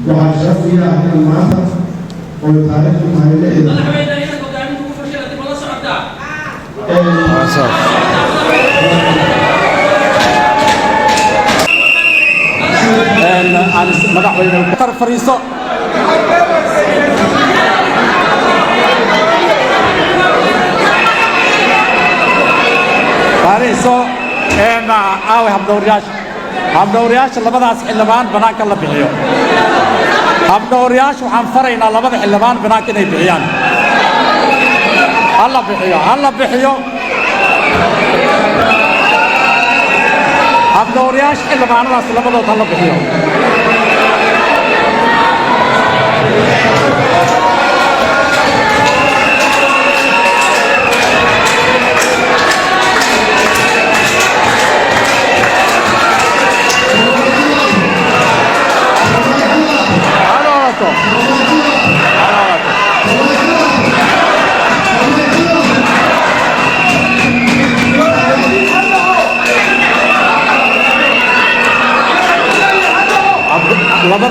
Waxaa sharaf ii ah inaan maanta oo taariikhdu tahay 6da Madaxweyne, inaad hogaaminta ku fashilatay ma la socotaa? Madaxweyne tar fariiso. Fariiso. Aaway habdhowryaasha? Habdhowryaasha, labadaas xildhibaan banaanka la bixiyo. Habdhowryaasha waxaan faraynaa labada xildhibaan banaanka inay bixiyaan. Hala bixiyo, hala bixiyo. Habdhowryaasha, xildhibaanadaas labadood hala bixiyo. Ha noolaato. Ha noolaato. Laba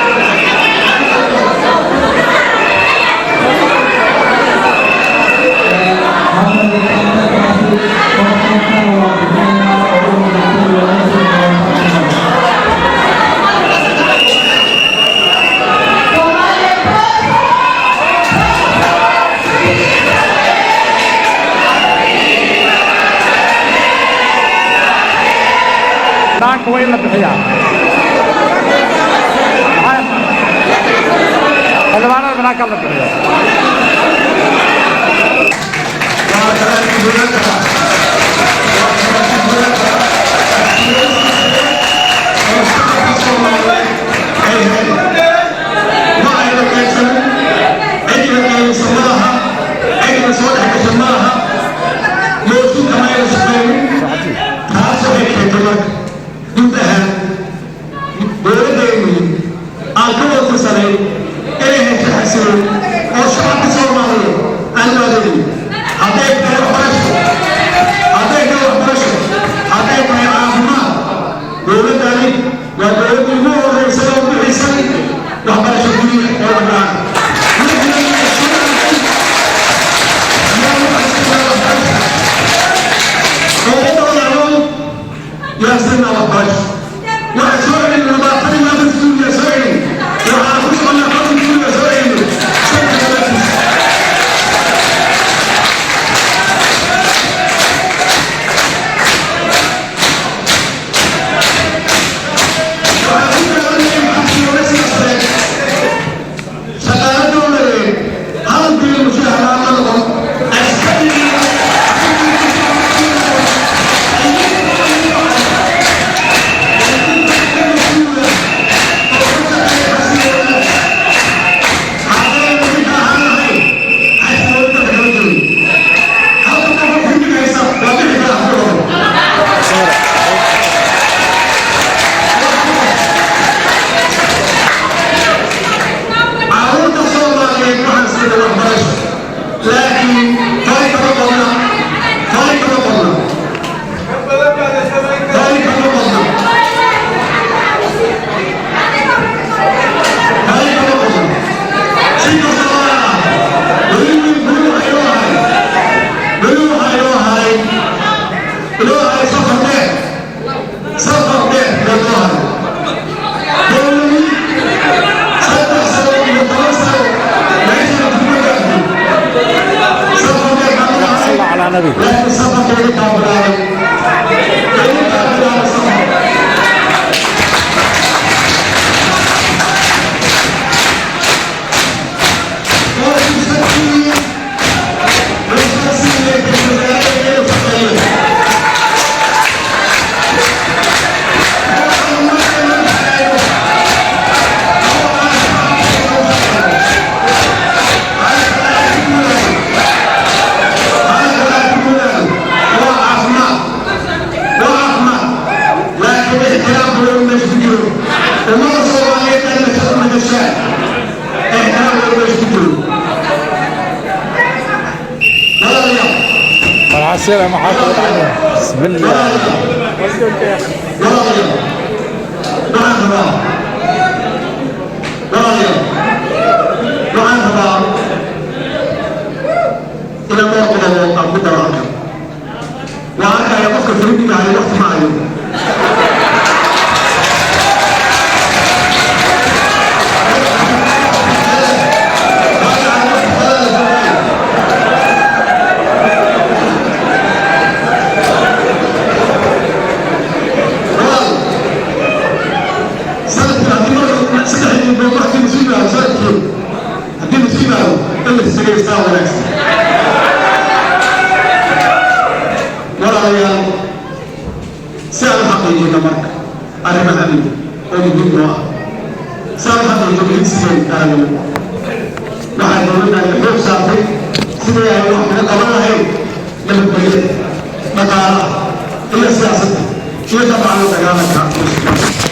banaanka waa in la bixiyaa. Xildhibaanada banaanka la bixiyo. Ma ayna qaybsanin, cidna qaybsan ma laha, cidna soo dhex gashan ma laha, mooshinka ma ayna shaqaynin. Taas waxay keentay marka guud ahaan dowladdeenu aan ka wada tirsanayn inay hesho xasiloon oo shacabka Soomaaliyeed aan u adeegin, hadday tahay waxbarasho, hadday tahay waxbarasho, hadday tahay caafimaad. Dowladdani waa dowladdii ugu horreysay oo bixisay waxbarasho guryaha oo dhammaan. Yaasina waxbarasho waxaa soo celin 24 iskuul yaa soo celin. Waxaa ku soconnaa 50 iskuul yaa soo celin sanadka dhammaantiisa. Waxaa ku taaganyahay xasilooni siyaasadeed. Shaqaale dowladeed hal bil mushaahar ma noqon. Askarigii caruurta Soomaaliyeed waxaan siina waxbarasho, laakiin fari kama qodna, fari kama qodna, fari kama qodna, fari kama qodna. Si kastaba ha ahaatee, weli weli waxay inoo ahay, weli waxaa inoo ahay safar dheer, safar dheer baa inoo haray. Dowladii 3 sano iyo 10 sano meeshaan kuma gaartay. Safar dheer baa noo haray. صلى على نبي. Laakiin safarkeeda kaa bilaabay, kaa bilaabay safar. Oo siiyey inuu shaqeeyo. Waa caafimaad, waa caafimaad, laakiin ixtiraamku waa meesha ku jiro. Ummada Soomaaliyeed ay matashaan, ixtiraamku waa meesha ku jiro. Walaalayaal. العسيرة maxaa kugu dhacay? بسم الله. Walaalayaal, waxaan rabaa, walaalayaal. Saddexdii bal markii isu yimaado sanadkii, haddii isu yimaado in la isagaystaa wanaagsan. Walaalayaal, si aan u xaqiijino marka arrimaha amniga oo muhiim noo ah, si aan u xaqiijino higsigeena qaranimo, waxaa dowladda ay xoog saartay sidii ay wax kaga qaban lahayd nabadgelyada, dhaqaalaha iyo siyaasadda, iyo dabcan la dagaalanka musuqmaasuqa.